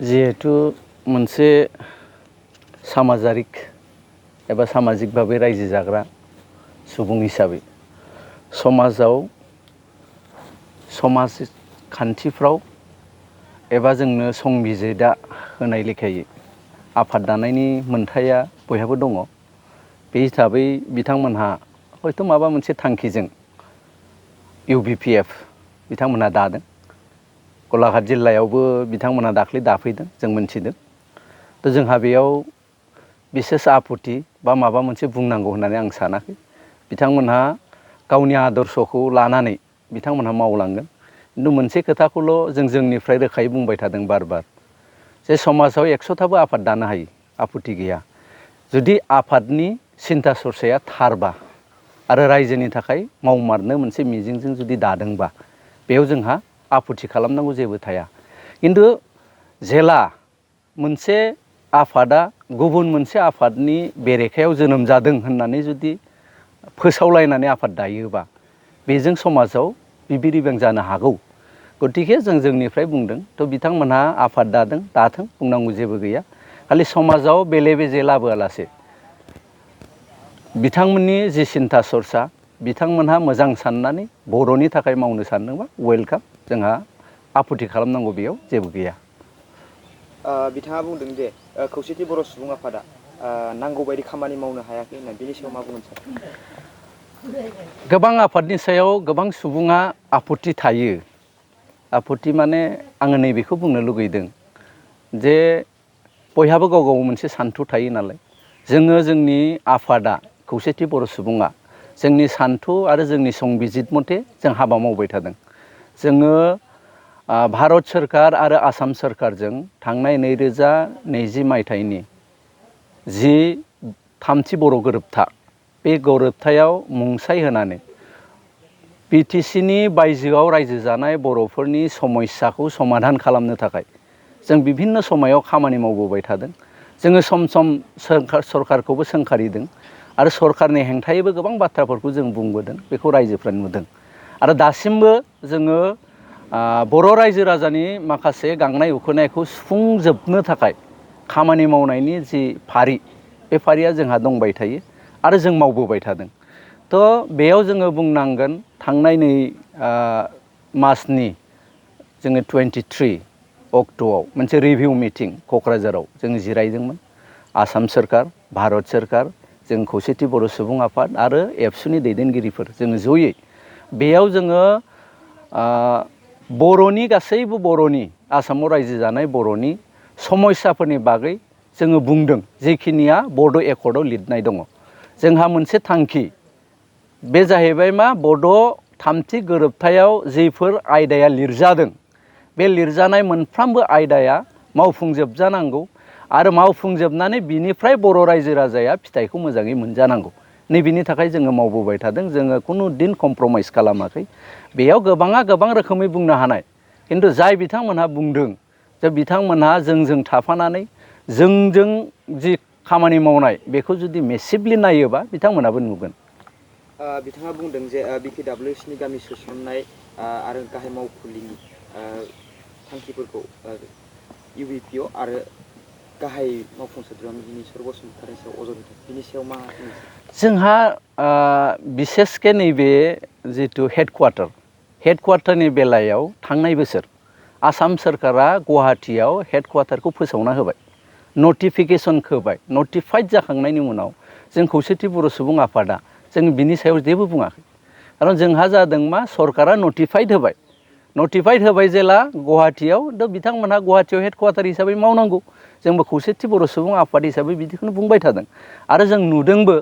जिहेतु मोनसे सामाजारिक एबा सामाजिक भाबै रायजो जाग्रा सुबुं हिसाबै समाजाव समाजखान्थिफ्राव एबा जोंनो संबिजिदा होनाय लेखायै आफाद दानायनि मोन्थाया बयहाबो दङ। बे हिसाबै बिथांमोनहा हयथ' माबा मोनसे थांखिजों UBPF बिथांमोनहा दादों। गलाघाट जिल्लायावबो बिथांमोनहा दाख्लै दाफैदों जों मोनथिदों। थ' जोंहा बेयाव बिसेस आफुथि बा माबा मोनसे बुंनांगौ होननानै आं सानाखै। बिथांमोनहा गावनि आदर्शखौ लानानै बिथांमोनहा मावलांगोन। खिन्थु मोनसे खोथाखौल' जोंनिफ्राय रोखायै बुंबाय थादों बार जे समाजाव 100थाबो आफाद दानो हायो, आफुथि गैया। जुदि आफादनि सिन्था सरसाया थारबा आरो रायजोनि थाखाय मावमारनो मोनसे मिजिंजों जुदि दादोंबा बेयाव जोंहा आफुथि खालामनांगौ जेबो थाया। खिन्थु जेला मोनसे आफादा गुबुन मोनसे आफादनि बेरेखायाव जोनोम जादों होननानै जुदि फोसावलायनानै आफाद दायोबा बेजों समाजाव बिबिरिबां जानो हागौ। गतिके जोंनिफ्राय बुंदों। थ' बिथांमोनहा आफाद दाथों बुंनांगौ जेबो गैया। खालि समाजाव बेले बेजे लाबोआलासे बिथांमोननि जि सिन्था सरसा बिथांमोनहा मोजां साननानै बर'नि थाखाय मावनो सानदोंबा वेलकाम, जोंहा आफुथि खालामनांगौ बेयाव जेबो गैया। बिथाङा बुंदों जे खौसेथि बर' सुबुं आफादा नांगौ बायदि खामानि मावनो हायाखै होननानै, बेनि सायाव मा बुंगोन सार? गोबां आफादनि सायाव गोबां सुबुङा आफुथि थायो। आफुथि माने आङो नैबेखौ बुंनो लुगैदों जे बयहाबो गाव गाव मोनसे सान्थौ थायो नालाय। जोंनि आफादा खौसेथि बर' सुबुङा जोंनि सान्थौ आरो जोंनि संबिजित मथे जों हाबा मावबाय थादों। जोङो भारत सोरखार आरो आसाम सोरखारजों थांनाय 2020 मायथाइनि जि थामथि बर' गोरोबथा, बे गोरोबथायाव मुंसाइ होनानै BTCनि बायजोआव रायजो जानाय बर'फोरनि समस्याखौ समाधान खालामनो थाखाय जों बिभिन्न समायाव खामानि मावबोबाय थादों। जोङो सम सम सरखारखौबो सोंखारिदों आरो सरखारनि हेंथायैबो गोबां बाथ्राफोरखौ जों बुंबोदों। बेखौ रायजोफ्रा नुदों आरो दासिमबो जोङो बर' रायजो राजानि माखासे गांनाय उखैनायखौ सुफुंजोबनो थाखाय खामानि मावनायनि जि फारि, बे फारिया जोंहा दंबाय थायो आरो जों मावबोबाय थादों। थ' बेयाव जोङो बुंनांगोन थांनाय मासनि जोङो 23 अक्ट'आव मोनसे रिभिउ मिटिं क'क्राझाराव जों जिरायदोंमोन। आसाम सोरखार, भारत सोरखार, जों खौसेथि बर' सुबुं आफाद आरो एबसुनि दैदेनगिरिफोर जोङो जयै बेयाव जोङो बर'नि गासैबो बर'नि आसामाव रायजो जानाय बर'नि समस्याफोरनि बागै जोङो बुंदों। जेखिनिया बड' एकर्डआव लिरनाय दङ। जोंहा मोनसे थांखि, बे जाहैबाय मा, बड' थामथि गोरोबथायाव जिफोर आयदाया लिरजादों बे लिरजानाय मोनफ्रोमबो आयदाया मावफुंजोबजानांगौ आरो मावफुंजोबनानै बिनिफ्राय बर' रायजो राजाया फिथाइखौ मोजाङै मोनजानांगौ। नैबेनि थाखाय जोङो मावबोबाय थादों। जोङो खुनु दिन कमप्रमाइस खालामाखै। बेयाव गोबाङा गोबां रोखोमै बुंनो हानाय, खिन्थु जाय बिथांमोनहा बुंदों जे बिथांमोनहा जोंजों थाफानानै जोंजों जि खामानि मावनाय बेखौ जुदि मेसिभलि नायोबा बिथांमोनाबो नुगोन। बिथाङा बुंदों जे BKWSनि गामि सोसननाय आरो गाहाय मावखुलिनि थांखिफोरखौ UBPO आरो गाहाय मावफुं सोद्रोमा मिनिस्वर बसुमतारिनि सायाव अजद होदों। बिनि सायाव मा बुंनो सानो? जोंहा बिसेसके नैबे जिथु हेडक्वार्टारनि बेलायाव थांनाय बोसोर आसाम सोरखारा गुवाहाटियाव हेडक्वार्टारखौ फोसावना होबाय, नटिफिकेसन होबाय। नटिफाइड जाखांनायनि उनाव जों खौसेथि बर' सुबुं आफादा जों बिनि सायाव जेबो बुङाखै। खारन जोंहा जादों मा, सरकारा नटिफाइड होबाय जेला गुवाहाटियाव, थ' बिथांमोनहा गुवाहाटियाव हेडक्वार्टार हिसाबै मावनांगौ। जोंबो खौसेथि बर' सुबुं आफाद हिसाबै बिदिखौनो बुंबाय थादों आरो जों नुदोंबो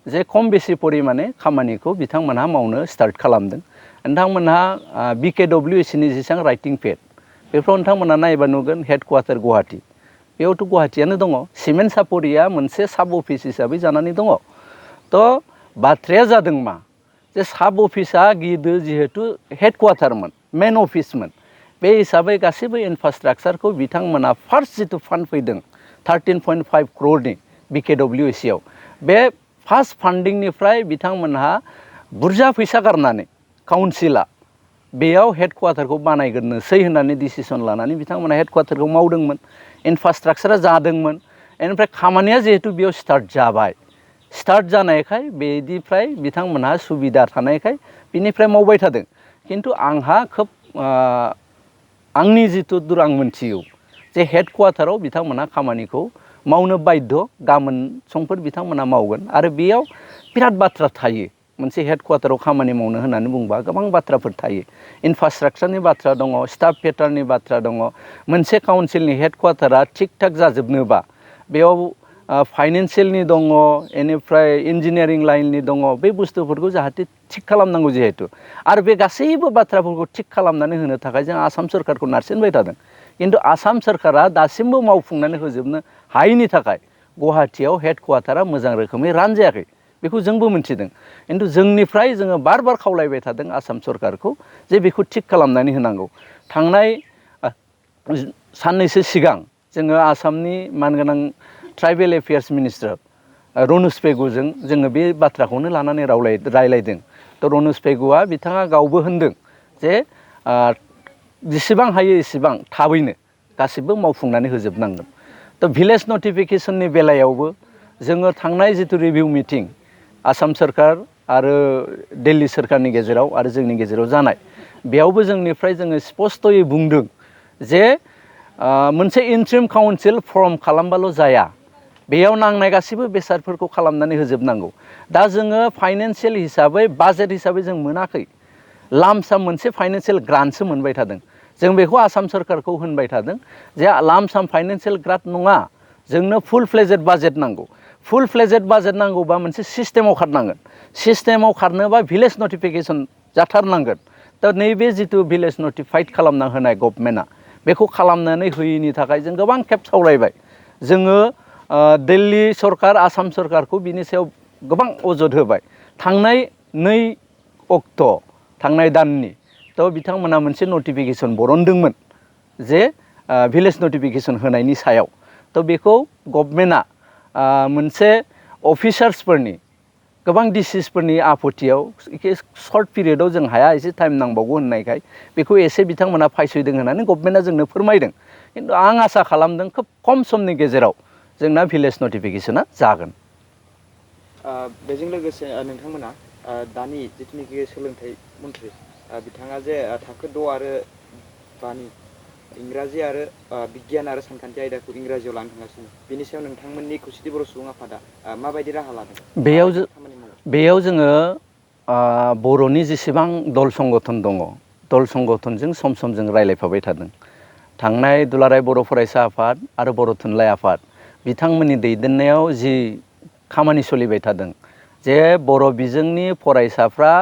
जे खम बेसि परिमाने खामानिखौ बिथांमोनहा मावनो स्टार्ट खालामदों। नोंथांमोनहा BKWSनि जेसेबां राइटिं पेड बेफोराव नोंथांमोनहा नायबा नुगोन हेडक्वार्टार गुवाहाटि, बेयावथ' गुवाहाटियानो दङ। सिमेन्ट सापरिया मोनसे साब अफिस हिसाबै जानानै दङ। थ' बाथ्राया जादों मा, जे साब अफिसा गिदो जिहेतु हेडक्वार्टारमोन, मेन अफिसमोन, बे हिसाबै गासैबो इनफ्रास्ट्राक्चारखौ बिथांमोना फार्स्ट जिथु फान्ड फैदों 13.5 crore BKWSआव, बे फार्स्ट फान्डिंनिफ्राय बिथांमोनहा बुरजा फैसा गारनानै काउन्सिला बेयाव हेडक्वार्टारखौ बानायग्रोनोसै होननानै डिसिसन लानानै बिथांमोना हेडक्वार्टारखौ मावदोंमोन। इनफ्रास्ट्राक्चारा जादोंमोन। बेनिफ्राय खामानिया जिहेतु बेयाव स्टार्ट जाबाय, स्टार्ट जानायखाय बेनिफ्राय बिथांमोनहा सुबिदा थानायखाय बिनिफ्राय मावबाय थादों। खिन्थु आंहा खोब आंनि जिथु दुर आं मोनथियो जे हेडक्वार्टाराव बिथांमोनहा खामानिखौ मावनो बाध्य, गाबोन समफोर बिथांमोना मावगोन। आरो बेयाव बिराद बाथ्रा थायो। मोनसे हेडक्वार्टाराव खामानि मावनो होननानै बुंबा गोबां बाथ्राफोर थायो। इनफ्रास्ट्राक्चारनि बाथ्रा दङ, स्टाफ पेटार्ननि बाथ्रा दङ। मोनसे काउन्सिलनि हेडक्वार्टारा थिग थाक जाजोबनोबा बेयाव फाइनेन्सियेलनि दङ, बेनिफ्राय इन्जिनियारिं लाइननि दङ। बे बुस्थुफोरखौ जाहाथे थिग खालामनांगौ जिहेतु। आरो बे गासैबो बाथ्राफोरखौ थिग खालामनानै होनो थाखाय जों आसाम सोरखारखौ नारसिनबाय थादों। खिन्थु आसाम सोरखारा दासिमबो मावफुंनानै होजोबनो हायैनि थाखाय गुवाहाटियाव हेडक्वार्टारा मोजां रोखोमै रान जायाखै। बेखौ जोंबो मिथिदों। खिन्थु जोंनिफ्राय जोङो बार बार खावलायबाय थादों आसाम सरकारखौ जे बेखौ थिग खालामनानै होनांगौ। थांनाय साननैसो सिगां जोङो आसामनि मानगोनां ट्राइबेल एफेयार्स मिनिस्टार रनज पेगुजों जोङो बे बाथ्राखौनो लानानै रायलायदों। थ' रनज पेगुआ बिथाङा गावबो होनदों जे जेसेबां हायो एसेबां थाबैनो गासिबो मावफुंनानै होजोबनांगोन। थ' भिलेज नटिफिकेसननि बेलायावबो जोङो थांनाय जिथु रिभिउ मिटिं आसाम सोरखार आरो दिल्ली सोरखारनि गेजेराव आरो जोंनि गेजेराव जानाय, बेयावबो जोंनिफ्राय जोङो स्पस्तयै बुंदों जे मोनसे इन्ट्रिम काउन्सिल फर्म खालामबाल' जाया, बेयाव नांनाय गासैबो बेसादफोरखौ खालामनानै होजोबनांगौ। दा जोङो फाइनेन्सियेल हिसाबै, बाजेट हिसाबै जों मोनाखै। लामसाम मोनसे फाइनेन्सियेल ग्रान्टसो मोनबाय थादों। जों बेखौ आसाम सोरखारखौ होनबाय थादों जे लामसाम फाइनेन्सियेल ग्रान्ट नङा, जोंनो फुल फ्लेजेड बाजेट नांगौ। फुल फ्लेजेड बाजेट नांगौबा मोनसे सिस्टेमाव खारनांगोन। सिस्टेमाव खारनोबा भिलेज नटिफिकेसन जाथारनांगोन। दा नैबे जिथु भिलेज नटिफाइड खालामना होनाय गभर्नमेन्टआ, बेखौ खालामनानै होयैनि थाखाय जों गोबां खेब सावरायबाय। जोङो दिल्ली सरकार, आसाम सरकारखौ बिनि सायाव गोबां अजद होबाय। थांनाय 2 अक्ट' थांनाय दाननि थ' बिथांमोना मोनसे नटिफिकेसन बरनदोंमोन जे भिलेज नटिफिकेसन होनायनि सायाव। थ' बेखौ गभर्नमेन्टआ मोनसे अफिसार्सफोरनि गोबां डिसिसफोरनि आपत्तियाव सर्ट पिरियडआव जों हाया, एसे टाइम नांबावगौ होननायखाय बेखौ एसे बिथांमोना फायसयदों होननानै गभर्नमेन्टआ जोंनो फोरमायदों। खिन्थु आं आसा खालामदों खोब खम समनि गेजेराव जोंना भिलेज नटिफिकेसना जागोन। बेजों लोगोसे नोंथांमोना दानि जिथुनिखि सोलोंथाइ मन्थ्रि बिथाङा जे थाखो 6 आरो 5नि इंराजि आरो बिगियान आरो सानखान्थि आयदाखौ इंराजियाव लानो थांगासिनो, बेनि सायाव नोंथांमोननि खौसेथि बर' सुबुं आफादा माबायदि राहा लादों? बेयाव जोङो बर'नि जेसेबां दल संगठन दङ, दल संगठनजों सम सम जों रायज्लायफाबाय थादों। थांनाय दुलाराय बर' फरायसा आफाद आरो बर' थुनलाइ आफाद बिथांमोननि दैदेननायाव जि खामानि सोलिबाय थादों जे बर' बिजोंनि फरायसाफ्रा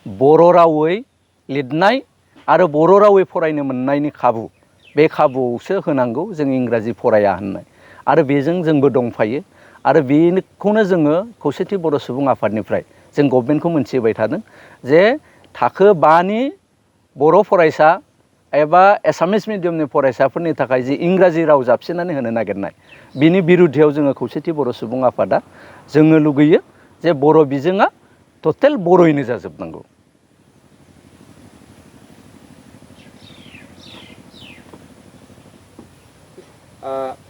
बर' रावै लिरनाय आरो बर' रावै फरायनो मोननायनि खाबु, बे खाबुआवसो होनांगौ जों इंराजि फराया होननाय। आरो बेजों जोंबो दंफायो। आरो बेखौनो जोङो खौसेथि बर' सुबुं आफादनिफ्राय जों गभर्नमेन्टखौ मोनथिहोबाय थादों जे थाखो 5नि बर' फरायसा एबा एसामिस मिडियामनि फरायसाफोरनि थाखाय जि इंराजि राव जाबसिननानै होनो नागिरनाय, बिनि बिरुद्धायाव जोङो खौसेथि बर' सुबुं आफादा जोङो लुगैयो जे बर' बिजोङा टटेल बर'यैनो जाजोबनांगौ।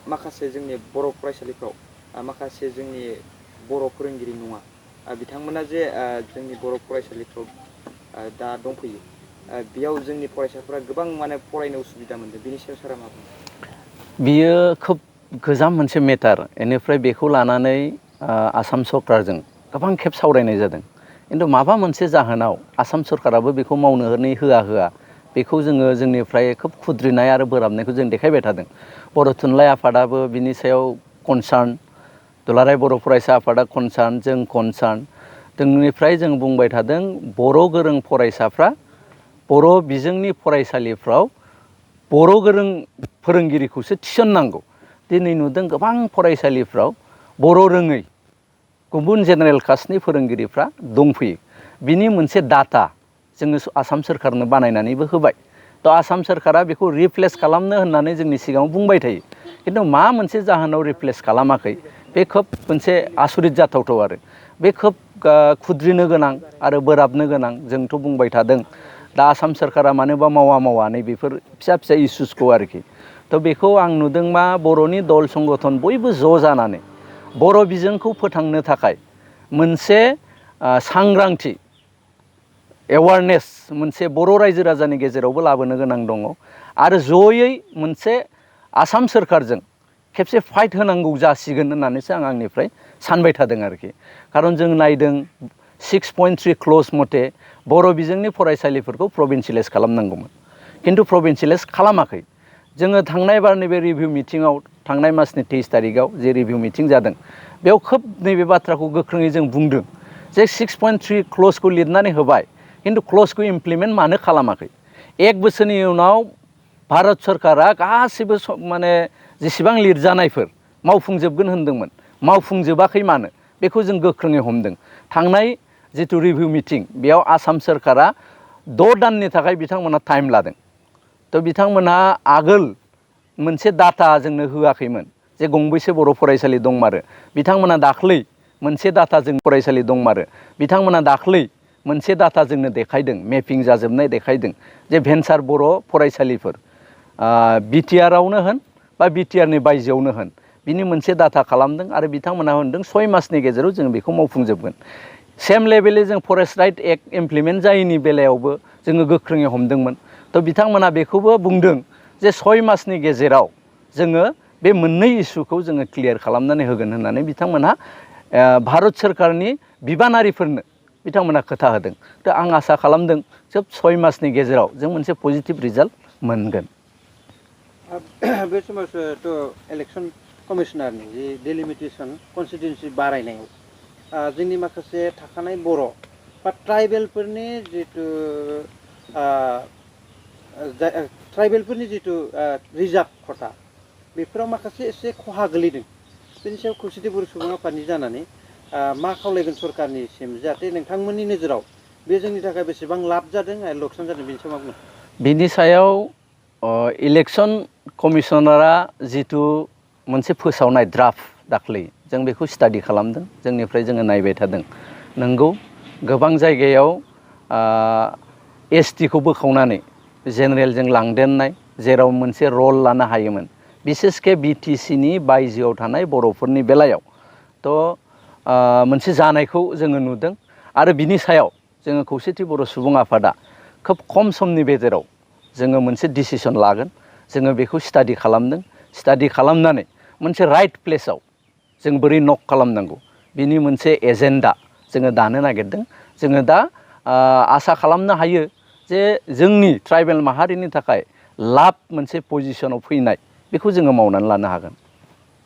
माखासे जोंनि बर' फरायसालिफ्राव माखासे जोंनि बर' फोरोंगिरि नङा बिथांमोना जे जोंनि बर' फरायसालिफ्राव दा दंफैयो, बेयाव जोंनि फरायसाफोरा गोबां माने फरायनो उसुबिदा मोनदों। बेनि सायाव सारा मा बुङो? बियो खोब गोजाम मोनसे मेटार। बेनिफ्राय बेखौ लानानै आसाम सरकारजों गोबां खेब सावरायनाय जादों। खिन्थु माबा मोनसे जाहोनाव आसाम सरकाराबो बेखौ मावनो होआ बेखौ जोङो जोंनिफ्राय खोब खुद्रिनाय आरो बोराबनायखौ जों देखायबाय थादों। बर' थुनलाइ आफादाबो बिनि सायाव कनसार्न, दुलाराय बर' फरायसा आफादा कनसार्न, जों कनसार्न। जोंनिफ्राय जों बुंबाय थादों बर' गोरों फरायसाफ्रा बर' बिजोंनि फरायसालिफ्राव बर' गोरों फोरोंगिरिखौसो थिसननांगौ। दिनै नुदों गोबां फरायसालिफ्राव बर' रोङै गुबुन जेनेरेल कास्टनि फोरोंगिरिफ्रा दंफैयो। बिनि मोनसे डाटा जोङो आसाम सोरखारनो बानायनानैबो होबाय। थ' आसाम सोरखारा बेखौ रिप्लेस खालामनो होननानै जोंनि सिगाङाव बुंबाय थायो। खिन्थु मा मोनसे जाहोनाव रिप्लेस खालामाखै, बे खोब मोनसे आसरित जाथावथाव। आरो बे खोब खुद्रिनो गोनां आरो बोराबनो गोनां। जोंथ' बुंबाय थादों दा आसाम सोरखारा मानोबा मावा नैबेफोर फिसा फिसा इस्युसखौ आरोखि थ' बेखौ आं नुदों मा बर'नि दल संगठन बयबो ज' जानानै बर' बिजोंखौ फोथांनो थाखाय मोनसे सांग्रांथि एवारनेस मोनसे बर' रायजो राजानि गेजेरावबो लाबोनो गोनां दङ आरो जयै मोनसे आसाम सोरखारजों खेबसे फाइट होनांगौ जासिगोन होननानैसो आं आंनिफ्राय सानबाय थादों आरोखि खारन जों नायदों 6.3 क्ल'ज मथे बर' बिजोंनि फरायसालिफोरखौ प्रभिन्सियेलाइज खालामनांगौमोन खिन्थु प्रभिन्सियेलाइज खालामाखै जोङो थांनाय बार नैबे रिभिउ मिटिङाव थांनाय मासनि 23 तारिखआव जे रिभिउ मिटिं जादों बेयाव खोब नैबे बाथ्राखौ गोख्रोङै जों बुंदों जे 6.3 क्ल'जखौ लिरनानै होबाय खिन्थु क्ल'जखौ इमप्लिमेन्ट मानो खालामाखै 1 बोसोरनि उनाव भारत सरकारा गासिबो माने जेसेबां लिरजानायफोर मावफुंजोबगोन होनदोंमोन मावफुंजोबाखै मानो बेखौ जों गोख्रोङै हमदों थांनाय जिथु रिभिउ मिटिं बेयाव आसाम सोरखारा 6 दाननि थाखाय बिथांमोना टाइम लादों थ' बिथांमोनहा आगोल मोनसे डाटा जोंनो होआखैमोन जे गंबैसे बर' फरायसालि दंमारो बिथांमोना दाख्लै मोनसे डाटा जों फरायसालि दंमारो बिथांमोना दाख्लै मोनसे डाटा जोंनो देखायदों मेपिं जाजोबनाय देखायदों जे भेन्सार बर' फरायसालिफोर बिटिआरआवनो होन बा बिटिआरनि बायजोआवनो होन बिनि मोनसे डाटा खालामदों आरो बिथांमोना होनदों 6 मासनि गेजेराव जों बेखौ मावफुंजोबगोन सेम लेभेलै जों फरेस्ट राइट एक्ट इमप्लिमेन्ट जायैनि बेलायावबो जोङो गोख्रोङै हमदोंमोन थ' बिथांमोना बेखौबो बुंदों जे 6 मासनि गेजेराव जोङो बे मोननै इस्युखौ जोङो क्लियार खालामनानै होगोन होननानै बिथांमोनहा भारत सोरखारनि बिबानारिफोरनो बिथांमोना खोथा होदों थ' आं आसा खालामदों सोब 6 मासनि गेजेराव जों मोनसे पजिटिभ रिजाल्ट मोनगोन बे समावथ' इलेक्सन कमिसनारनि जि डिलिमिटेसन कनस्टिटिउन्सि बारायनायाव जोंनि माखासे थाखानाय बर' बा ट्राइबेलफोरनि जिथु ट्राइबेलफोरनि जिथु रिजार्भ खथा बेफोराव माखासे एसे खहा गोलैदों बेनि सायाव खौसेथि बर' सुबुं आफादनि जानानै मा खावलायगोन सरकारनिसिम जाहाथे नोंथांमोननि नोजोराव बे जोंनि थाखाय बेसेबां लाब जादों आरो लकसान जादों बेनि सायाव मा बुङो बिनि सायाव इलेक्सन कमिसनारा जिथु मोनसे फोसावनाय ड्राफ्ट दाख्लै जों बेखौ स्टाडि खालामदों जोंनिफ्राय जोङो नायबाय थादों नंगौ गोबां जायगायाव एसटिखौ बोखावनानै जेनेरेलजों लांदेरनाय जेराव मोनसे रल लानो हायोमोन बिसेसके बिटिसिनि बायजोआव थानाय बर'फोरनि बेलायाव थ' मोनसे जानायखौ जोङो नुदों आरो बिनि सायाव जोङो खौसेथि बर' सुबुं आफादा खोब खम समनि गेजेराव जोङो मोनसे डिसिसन लागोन जोङो बेखौ स्टाडि खालामदों स्टाडि खालामनानै मोनसे राइट प्लेसाव जों बोरै नक खालामनांगौ बिनि मोनसे एजेन्डा जोङो दानो नागिरदों जोङो दा आसा खालामनो हायो जे जोंनि ट्राइबेल माहारिनि थाखाय लाब मोनसे पजिसनाव फैनाय बेखौ जोङो मावनानै लानो हागोन